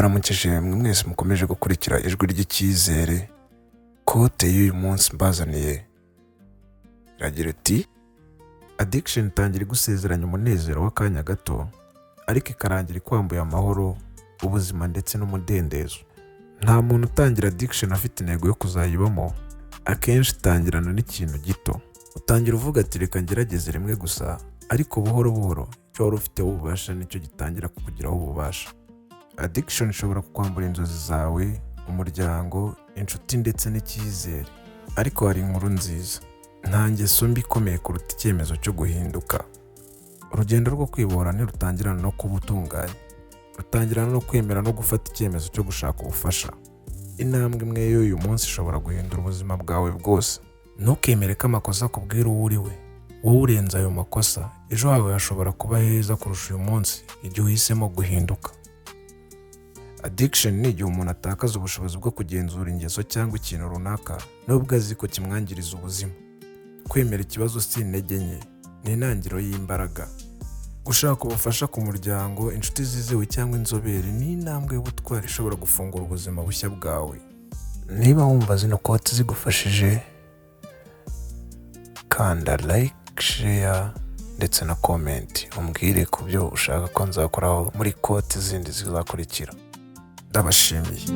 Ndabaramukije mwe mwese mukomeje gukurikira Ijwi ry'Icyizere. Quote y'uyu munsi mbazaniye iragira iti: "Addiction itangira igusezeranya umunezero w'akanya gato, ariko ikarangira ikwambuye amahoro, ubuzima ndetse n'umudendezo." Nta muntu utangira addiction afite intego yo kuzayibamo. Akenshi itangirana n'ikintu gito. Utangira uvuga ati: "Reka ngerageze rimwe gusa." Ariko buhoro buhoro, icyo wari ufiteho ububasha nicyo gitangira kukugiraho ububasha. Addiction ishobora kukwambura inzozi zawe, umuryango, inshuti ndetse n'icyizere. Ariko hari inkuru nziza: nta ngeso mbi ikomeye kuruta icyemezo cyo guhinduka. Urugendo rwo kwibohora ntirutangirana no kuba utunganye, rutangirana no kwemera no gufata icyemezo cyo gushaka ubufasha. Intambwe imwe y'uyu munsi ishobora guhindura ubuzima bwawe bwose. Ntukemere ko amakosa akubwira uwo uri we. Wowe urenze ayo makosa. Ejo hawe hashobora kuba heza kurusha uyu munsi igihe uhisemo guhinduka. Addiction ni igihe umuntu atakaza ubushobozi bwo kugenzura ingeso cyangwa ikintu runaka, nubwo azi ko kimwangiriza ubuzima. Kwemera ikibazo si intege nke, ni intangiriro y'imbaraga. Gushaka ubufasha ku muryango, inshuti zizewe cyangwa inzobere ni intambwe y'ubutwari ishobora gufungura ubuzima bushya bwawe. Niba wumva zino quote zigufashije, kanda like, share ndetse na comment, umbwire ku byo ushaka ko nzakoraho muri quote zindi zizakurikira. Ndabashimiye.